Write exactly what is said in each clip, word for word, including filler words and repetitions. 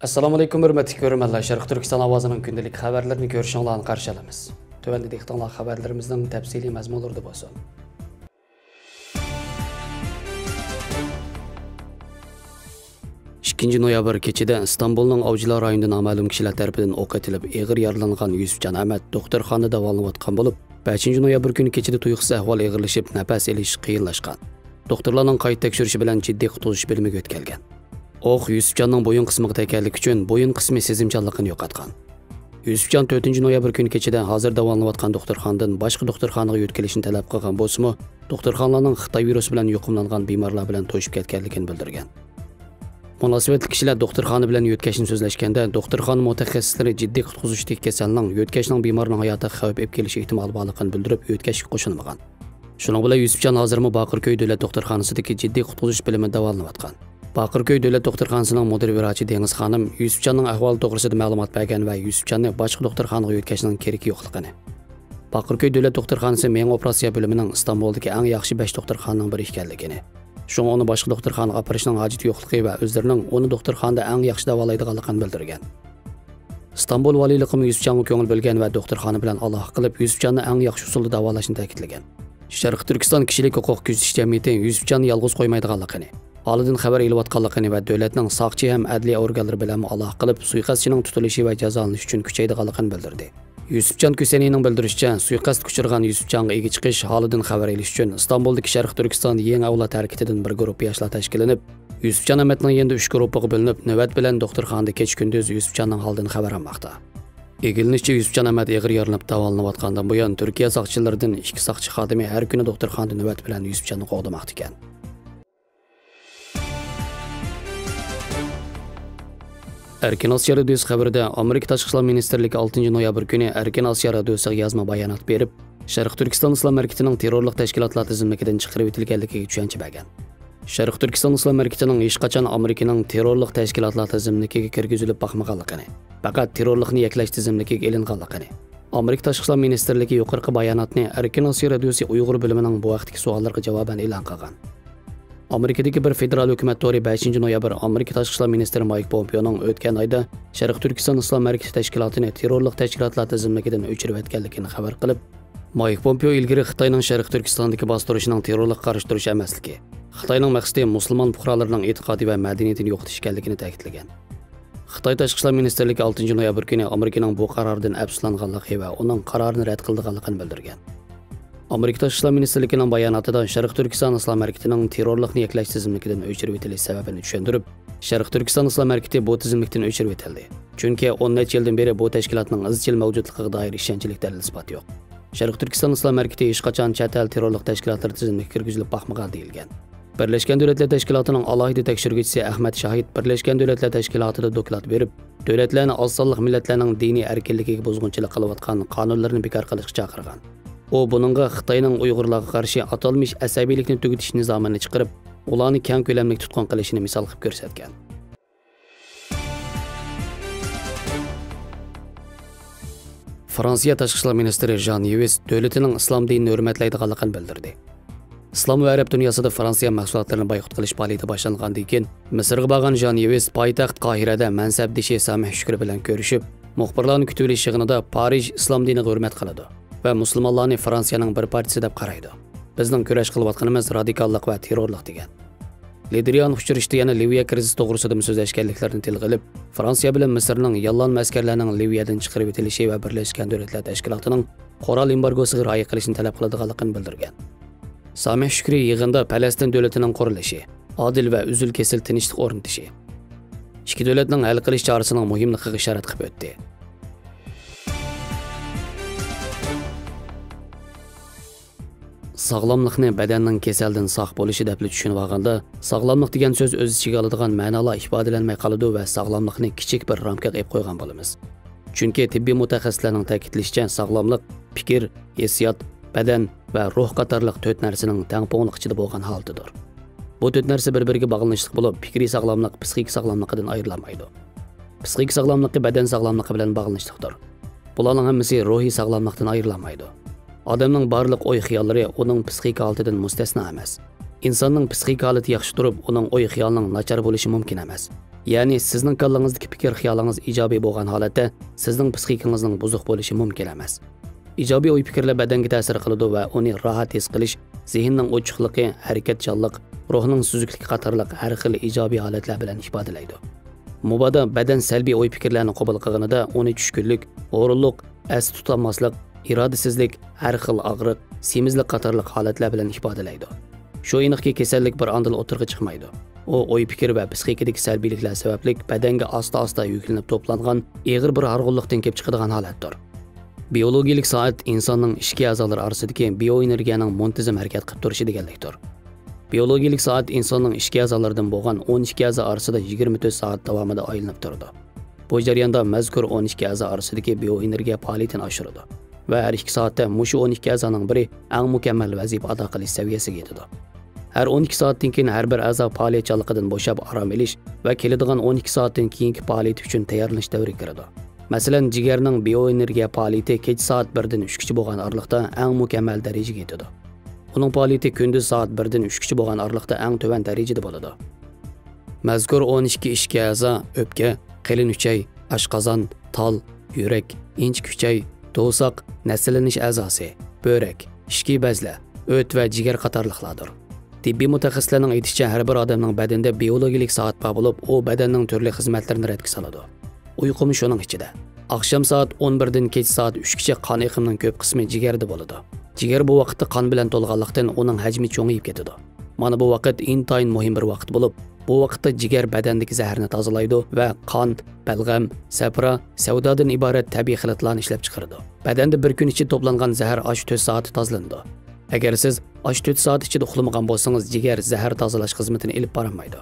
ئەسسالامۇئەلەيكۇم، ھۆرمەتلىك كۆرۈرمەنلەر. شەرقىي تۈركىستان ئاۋازىنىڭ كۈندىلىك خەۋەرلىرىنى كۆرۈشۈڭلارنى قارشى ئالىمىز. تۆۋەندە دىققىتىڭلار خەۋەرلىرىمىزنىڭ تەپسىلىي مەزمۇنلىرىدا بولسۇن. ئىككىنچى نويابىر كېچىدە ئىستانبۇلنىڭ ئاۋچىلار رايونىدا نامەلۇم كىشىلەر تەرىپىدىن ئوق ئېتىلىپ، ئېغىر يارىلانغان يۈسۈپجان ئەمەت دوختۇرخانىدا داۋالىنىۋاتقان بولۇپ، بەشىنچى نويابىر كۈنى كېچىدە تۇيۇقسىز ئەھۋال ئېغىرلىشىپ، نەپەس ئېلىش قىيىنلاشقان. دوختۇرلارنىڭ قايتا تەكشۈرۈشى بىلەن جىددىي قۇتقۇزۇش بۆلۈمىگە يۆتكەلگەن. ئوق يۈسۈپجاننىڭ بويۇن قىسمىغا تەگكەنلىكى ئۈچۈن بويۇن قىسمى سېزىمچانلىقىنى يوقاتقان. يۈسۈپجان تۆتىنچى نويابىر كۈنى كېچىدە ھازىر داۋالىنىۋاتقان دوختۇرخانىدىن باشقا دوختۇرخانىغا يۆتكىلىشنى تەلەپ قىلغان بولسىمۇ، دوختۇرخانىلارنىڭ خىتاي ۋىرۇسى بىلەن يۇقۇملانغان بىمارلار بىلەن توشۇپ كەتكەنلىكىنى بىلدۈرگەن. مۇناسىۋەتلىك كىشىلەر دوختۇرخانا بىلەن يۆتكەشنى سۆزلەشكەندە، دوختۇرخانا مۇتەخەسسىسلىرى جىددىي قۇتقۇزۇشتىكى كېسەلنىڭ يۆتكەشنىڭ بىمارنىڭ ھاياتىغا خەۋپ ئېلىپ كېلىش ئېھتىمالى بارلىقىنى بىلدۈرۈپ، يۆتكەشكە قوشۇلمىغان. شۇنىڭ بىلەن يۈسۈپجان ھازىرمۇ باقىركۆي دۆلەت دوختۇرخانىسىدىكى جىددىي قۇتقۇزۇش بۆلۈمىدە داۋالىنىۋاتقان. باقىركۆي دۆلەت دوختۇرخانىسىنىڭ مۇدىر ۋراچى دېڭىز خانىم يۈسۈپجاننىڭ ئەھۋالى توغرىسىدا مەلۇمات بەرگەن ۋە يۈسۈپجاننى باشقا دوختۇرخانىغا يۆتكەشنىڭ كېرىكى يوقلۇقىنى، باقىركۆي دۆلەت دوختۇرخانىسى مېڭە ئوپېراتسىيە بۆلۈمىنىڭ ئىستانبۇلدىكى ئەڭ ياخشى بەش دوختۇرخانىنىڭ بىرى ئىكەنلىكىنى، شۇڭا ئۇنى باشقا دوختۇرخانىغا ئاپىرىشنىڭ ھاجىتى يوقلۇقى ۋە ئۆزلىرىنىڭ ئۇنى دوختۇرخانىدا ئەڭ ياخشى داۋالايدىغانلىقىنى بىلدۈرگەن. ئىستانبۇل ۋالىيلىقىمۇ يۈسۈپجانغا كۆڭۈل بۆلگەن ۋە دوختۇرخانا بىلەن ئالاقە قىلىپ، يۈسۈپجاننى ئەڭ ياخشى ئۇسۇلدا داۋالاشنى تەكىتلىگەن. شەرقىي تۈركىستان كىشىلىك ھوقۇق كۆزىتىش جەمئىيىتى يۈسۈپجاننى يالغۇز قويمايدىغانلىقىنى، ھالىدىن خەۋەر ئېلىۋاتقانلىقىنى ۋە دۆلەتنىڭ ساقچى ھەم ئەدلىيە ئورگانلىرى بىلەنمۇ ئالاقە قىلىپ، سۇيىقەستچىنىڭ تۇتۇلۇشى ۋە جازالىنىشى ئۈچۈن كۈچەيدىغانلىقىنى بىلدۈردى. يۈسۈپجان كۈسەنىنىڭ بىلدۈرۈشىچە، سۇيىقەستكە ئۇچرىغان يۈسۈپجانغا ئىگە چىقىش، ھالىدىن خەۋەر ئېلىش ئۈچۈن ئىستانبۇلدىكى شەرقىي تۈركىستان يېڭى ئەۋلاد ھەرىكىتىدىن بىر گۇرۇپپا ياشلار تەشكىللىنىپ، يۈسۈپجان ئەمەتنىڭ يېنىدا ئۈچ گۇرۇپپىغا بۆلۈنۈپ، نۆۋەت بىلەن دوختۇرخانىدا كېچە-كۈندۈز يۈسۈپجاننىڭ ھالىدىن خەۋەر ئالماقتا. ئىگىلىنىشىچە، يۈسۈپجان ئەمەت ئېغىر يارىلىنىپ داۋالىنىۋاتقاندىن بۇيان، تۈركىيە ساقچىلىرىدىن ئىككى ساقچى خادىمى ھەر كۈنى دوختۇرخانىدا نۆۋەت بىلەن يۈسۈپجاننى قوغدىماقتا ئىكەن. ئەركىن ئاسىيا رادىيوسى خەۋىرىدە، ئامېرىكا تاشقى ئىشلار مىنىستىرلىكى ئالتىنچى نويابىر كۈنى ئەركىن ئاسىيا رادىيوسىغا يازما بايانات بېرىپ، شەرقىي تۈركىستان ئىسلام ھەرىكىتىنىڭ تېررورلۇق تەشكىلاتلار تىزىملىكىدىن چىقىرىۋېتىلگەنلىكىگە چۈشەنچە بەرگەن. شەرقىي تۈركىستان ئىسلام ھەرىكىتىنىڭ ھېچقاچان ئامېرىكىنىڭ تېررورلۇق تەشكىلاتلار تىزىملىكىگە كىرگۈزۈلۈپ باقمىغانلىقىنى، پەقەت تېررورلۇقنى يەكلەش تىزىملىكىگە ئېلىنغانلىقىنى، ئامېرىكا تاشقى ئىشلار مىنىستىرلىكى يۇقىرىقى باياناتنى ئەركىن ئاسىيا رادىيوسى ئۇيغۇر بۆلۈمىنىڭ بۇ ھەقتىكى سوئاللىرىغا جاۋابەن ئېلان قىلغان. ئامېرىكىدىكى بىر فېدېرال ھۆكۈمەت تورى بەشىنچى نويابىر ئامېرىكا تاشقى ئىشلار مىنىستىرى مايك پومپېئونىڭ ئۆتكەن ئايدا شەرقىي تۈركىستان ئىسلام ھەرىكىتى تەشكىلاتىنى تېررورلۇق تەشكىلاتلار تىزىملىكىدىن ئۆچۈرۈۋەتكەنلىكىنى خەۋەر قىلىپ، مايك پومپېئو ئىلگىرى خىتاينىڭ شەرقىي تۈركىستاندىكى باستۇرۇشىنىڭ تېررورلۇققا قارشى تۇرۇش ئەمەسلىكى، خىتاينىڭ مەقسىتى مۇسۇلمان پۇقرالىرىنىڭ ئېتىقادى ۋە مەدەنىيىتىنى يوقىتىش ئىكەنلىكىنى تەكىتلىگەن. خىتاي تاشقى ئىشلار مىنىستىرلىكى ئالتىنچى نويابىر كۈنى ئامېرىكىنىڭ بۇ قارارىدىن ئەپسۇسلانغانلىقى ۋە ئۇنىڭ قارارىنى رەت قىلىدىغانلىقىنى بىلدۈرگەن. ئامېرىكا تاشقى ئىشلار مىنىستىرلىكىنىڭ باياناتىدا شەرقىي تۈركىستان ئىسلام ھەرىكىتىنىڭ تېررورلۇقنى يەكلەش تىزىملىكىدىن ئۆچۈرۈۋېتىلىش سەۋەبىنى چۈشەندۈرۈپ، شەرقىي تۈركىستان ئىسلام ھەرىكىتى بۇ تىزىملىكتىن ئۆچۈرۈۋېتىلدى. چۈنكى ئون نەچچە يىلدىن بېرى بۇ تەشكىلاتنىڭ ئىزچىل مەۋجۇتلۇقىغا دائىر ئىشەنچلىك دەلىل-ئىسپات يوق. شەرقىي تۈركىستان ئىسلام ھەرىكىتى ھېچقاچان چەت ئەل تېررورلۇق تەشكىلاتلىرى تىزىملىكىگە كىرگۈزۈلۈپ باقمىغان دېيىلگەن. بىرلەشكەن دۆلەتلەر تەشكىلاتىنىڭ ئالاھىدە تەكشۈرگۈچىسى ئەخمەت شاھىت بىرلەشكەن دۆلەتلەر تەشكىلاتىدا دوكلات بېرىپ، دۆلەتلەرنى ئاز سانلىق مىللەتلەرنىڭ دىنىي ئەركىنلىكىگە بۇزغۇنچىلىق قىلىۋاتقان قانۇنلىرىنى بىكار قىلىشقا چاقىرغان. ئۇ بۇنىڭغا خىتاينىڭ ئۇيغۇرلارغا قارشى ئاتالمىش ئەسەبىيلىكنى تۈگىتىش نىزامىنى چىقىرىپ، ئۇلارنى كەڭ كۆلەملىك تۇتقۇن قىلىشىنى مىسال قىلىپ كۆرسەتكەن. فرانسىيە تاشقى ئىشلار مىنىستىرى ژان يىۋېس دۆلىتىنىڭ ئىسلام دىنىنى ھۆرمەتلەيدىغانلىقىنى بىلدۈردى. ئىسلام ۋە ئەرەب دۇنياسىدا فرانسىيە مەھسۇلاتلىرىنى بايقۇت قىلىش پائالىيىتى باشلانغاندىن كېيىن، مىسىرغا بارغان ژان يىۋېس پايتەخت قاھىرەدە مەنسەپدىشى سامىھ شۈكرى بىلەن كۆرۈشۈپ، مۇخبىرلارنى كۈتۈۋېلىش يىغىنىدا پارىژ ئىسلام دىنىغا ھۆرمەت قىلىدۇ ۋە مۇسۇلمانلارنى فرانسىيەنىڭ بىر پارچىسى دەپ قارايدۇ. بىزنىڭ كۈرەش قىلىۋاتقىنىمىز رادىكاللىق ۋە تېررورلۇق، دېگەن. لىدرىيان ئۇچرىشىشتا يەنە لىۋىيە كىرىزىسى توغرىسىدىمۇ سۆزلەشكەنلىكلىرىنى تىلغا ئېلىپ، فرانسىيە بىلەن مىسىرنىڭ ياللانما ئەسكەرلەرنىڭ لىۋىيەدىن چىقىرىۋېتىلىشى ۋە بىرلەشكەن دۆلەتلەر تەشكىلاتىنىڭ قورال ئېمبارگوسىغا رىئايە قىلىشنى تەلەپ قىلىدىغانلىقىنى بىلدۈرگەن. سامىھ شۈكرى يىغىندا پەلەستىن دۆلىتىنىڭ قۇرۇلۇشى، ئادىل ۋە ئۈزۈل-كېسىل تىنچلىق ئورنىتىشى، ئىككى دۆلەتنىڭ ھەل قىلىش چارىسىنىڭ مۇھىملىقىغا ئىشارەت قىلىپ ئۆتتى. ساغلاملىقنى بەدەننىڭ كېسەلدىن ساق بولۇشى دەپلا چۈشىنىۋالغاندا، ساغلاملىق دېگەن سۆز ئۆز ئىچىگە ئالىدىغان مەنالار ئىپادىلەنمەي قالىدۇ ۋە ساغلاملىقنى كىچىك بىر رامكىغا ئېلىپ قويغان بولىمىز. چۈنكى تېببىي مۇتەخەسسىسلەرنىڭ تەكىتلىشىچە، ساغلاملىق پىكىر، ھېسسىيات، بەدەن ۋە روھ قاتارلىق تۆت نەرسىنىڭ تەڭپۇڭلۇق ئىچىدە بولغان ھالىتىدۇر. بۇ تۆت نەرسە بىر-بىرىگە باغلىنىشلىق بولۇپ، پىكرىي ساغلاملىق پسىخىك ساغلاملىقىدىن ئايرىلالمايدۇ. پسىخىك ساغلاملىقى بەدەن ساغلاملىقى بىلەن باغلىنىشلىقتۇر. بۇلارنىڭ ھەممىسى روھىي ساغلاملىقتىن ئايرىلالمايدۇ. ئادەمنىڭ بارلىق ئوي-خىياللىرى ئۇنىڭ پسىخىك ھالىتىدىن مۇستەسنا ئەمەس. ئىنساننىڭ پسىخىكا ھالىتى ياخشى تۇرۇپ، ئۇنىڭ ئوي-خىيالىنىڭ ناچار بولۇشى مۇمكىن ئەمەس. يەنى سىزنىڭ كاللىڭىزدىكى پىكىر-خىيالىڭىز ئىجابىي بولغان ھالەتتە، سىزنىڭ پسىخىكىڭىزنىڭ بۇزۇق بولۇشى مۇمكىن ئەمەس. ئىجابىي ئوي-پىكىرلەر بەدەنگە تەسىر قىلىدۇ ۋە ئۇنى راھەت ھېس قىلىش، زېھىننىڭ ئوچۇقلۇقى، ھەرىكەتچانلىق، روھنىڭ سۈزۈكلۈكى قاتارلىق ھەر خىل ئىجابىي ھالەتلەر بىلەن ئىپادىلەيدۇ. مۇبادا بەدەن سەلبىي ئوي-پىكىرلەرنى قوبۇل قىلغىنىدا، ئۇنى چۈشكۈنلۈك، ھۇرۇنلۇق، ئەستە تۇتالماسلىق، ئىرادىسىزلىك، ھەر خىل ئاغرىق، سېمىزلىك قاتارلىق ھالەتلەر بىلەن ئىپادىلەيدۇ. شۇ ئېنىقكى، كېسەللىك بىر ئاندىلا ئوتتۇرىغا چىقمايدۇ. ئۇ ئوي-پىكىر ۋە پسىخىكىدىكى سەلبىيلىكلەر سەۋەبلىك بەدەنگە ئاستا-ئاستا يۈكلىنىپ توپلانغان ئېغىر بىر ھارغۇنلۇقتىن كېلىپ چىقىدىغان ھالەتتۇر. بىيولوگىيىلىك سائەت ئىنساننىڭ ئىچكى ئەزالىرى ئارىسىدىكى بىئوئېنېرگىيەنىڭ مۇنتىزىم ھەرىكەت قىلىپ تۇرۇشى دېگەنلىكتۇر. بىئولوگىيىلىك سائەت ئىنساننىڭ ئىچكى ئەزالىرىدىن بولغان ئون ئىككى ئەزا ئارىسىدا يىگىرمە تۆت سائەت داۋامىدا ئايلىنىپ تۇرىدۇ. بۇ جەرياندا مەزكۇر ئون ئىككى ئەزا ئارىسىدىكى بىئوئېنېرگىيە پائالىيىتىنى ئاشۇرىدۇ ۋە ھەر ئىككى سائەتتە مۇشۇ ئون ئىككى ئەزانىڭ بىرى ئەڭ مۇكەممەل ۋەزىپە ئادا قىلىش سەۋىيەسىگە يېتىدۇ. ھەر ئون ئىككى سائەتتىن كېيىن ھەر بىر ئەزا پائالىيەتچانلىقىدىن بوشاپ ئارام ئېلىش ۋە كېلىدىغان ئون ئىككى سائەتتىن كېيىنكى پائالىيىتى ئۈچۈن تەييارلىنىش دەۋرىگە كىرىدۇ. مەسىلەن، جىگەرنىڭ بىئوئېنېرگىيە پائالىيىتى كېچە سائەت بىردىن ئۈچكىچە بولغان ئارىلىقتا ئەڭ مۇكەممەل دەرىجىگە يېتىدۇ. ئۇنىڭ پائالىيىتى كۈندۈز سائەت بىردىن ئۈچكىچە بولغان ئارىلىقتا ئەڭ تۆۋەن دەرىجىدە بولىدۇ. مەزكۇر ئون ئىككى ئىچكى ئەزا، ئۆپكە، قېلىن ئۈچەي، ئاشقازان، تال، يۈرەك، ئىنچىكە ئۈچەي، دوۋساق، نەسىللىنىش ئەزاسى، بۆرەك، ئىچكى بەزلەر، ئۆت ۋە جىگەر قاتارلىقلاردۇر. تېببىي مۇتەخەسسىسلەرنىڭ ئېيتىشىچە، ھەر بىر ئادەمنىڭ بەدىنىدە بىئولوگىيىلىك سائەت بار بولۇپ، ئۇ بەدەننىڭ تۈرلۈك خىزمەتلىرىنى رەتكە سالىدۇ. ئۇيقۇمۇ شۇنىڭ ئىچىدە. ئاخشام سائەت ئون بىردىن كەچ سائەت ئۈچكىچە قان ئېقىمىنىڭ كۆپ قىسمى جىگەردە بولىدۇ. جىگەر بۇ ۋاقىتتا قان بىلەن تولغانلىقتىن، ئۇنىڭ ھەجمى چوڭىيىپ كېتىدۇ. مانا بۇ ۋاقىت ئىنتايىن مۇھىم بىر ۋاقىت بولۇپ، بۇ ۋاقىتتا جىگەر بەدەندىكى زەھەرنى تازىلايدۇ ۋە قان، بەلغەم، سەپرا، سەۋدادىن ئىبارەت تەبىئىي خىلىتلارنى ئىشلەپچىقىرىدۇ. بەدەندە بىر كۈن ئىچىدە توپلانغان زەھەر ئاشۇ تۆت سائەتتە تازىلىنىدۇ. ئەگەر سىز ئاشۇ تۆت سائەت ئىچىدە ئۇخلىمىغان بولسىڭىز، جىگەر زەھەر تازىلاش خىزمىتىنى ئېلىپ بارالمايدۇ.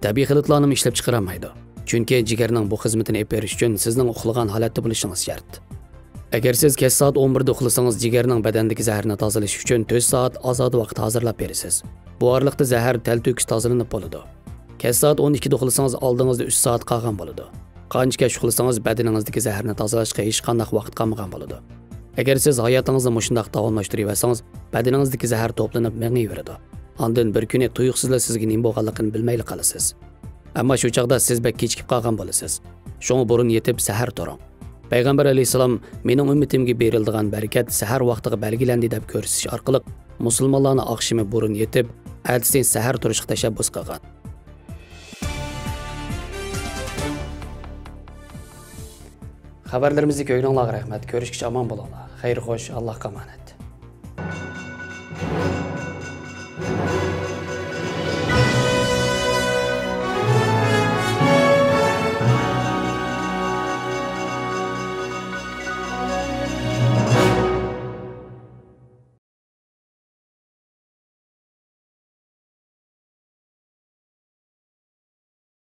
تەبىئىي خىلىتلارنىمۇ ئىشلەپچىقىرالمايدۇ. چۈنكى جىگەرنىڭ بۇ خىزمىتىنى ئېلىپ بېرىش ئۈچۈن سىزنىڭ ئۇخلىغان ھالەتتە بولۇشىڭىز شەرت. ئەگەر سىز كەچ سائەت ئون بىردە ئۇخلىسىڭىز، جىگەرنىڭ بەدەندىكى زەھەرنى تازىلىشى ئۈچۈن تۆت سائەت ئازادە ۋاقىت ھازىرلاپ بېرىسىز. بۇ ئارىلىقتا زەھەر تەلتۆكۈس تازىلىنىپ بولىدۇ. كەچ سائەت ئون ئىككىدە ئۇخلىسىڭىز، ئالدىڭىزدا ئۈچ سائەت قالغان بولىدۇ. قانچە كەچ ئۇخلىسىڭىز، بەدىنىڭىزدىكى زەھەرنى تازىلاشقا ھېچقانداق ۋاقىت قالمىغان بولىدۇ. ئەگەر سىز ھاياتىڭىزنى مۇشۇنداق داۋاملاشتۇرۇۋەرسىڭىز، بەدىنىڭىزدىكى زەھەر توپلىنىپ مېڭىۋېرىدۇ. ئاندىن بىر كۈنى تۇيۇقسىزلا سىزگە نېمە بولغانلىقىنى بىلمەيلا قالىسىز. ئەمما شۇ چاغدا سىز بەك كېچىكىپ قالغان بولىسىز. شۇڭا بۇرۇن يېتىپ، سەھەر تۇرۇڭ. پەيغەمبەر ئەلەيھىسسالام، مېنىڭ ئۈممىتىمگە بېرىلىدىغان بەرىكەت سەھەر ۋاقتىغا بەلگىلەندى، دەپ كۆرسىتىش ئارقىلىق مۇسۇلمانلارنى ئاخشىمى بۇرۇن يېتىپ، ئەتىسى سەھەر تۇرۇشقا تەشەببۇس قىلغان. خەۋەرلىرىمىزنى كۆرگىنىڭلارغا رەھمەت. كۆرۈشكىچە ئامان بولۇڭلار. خەير خوش، ئاللاھقا ئامانەت.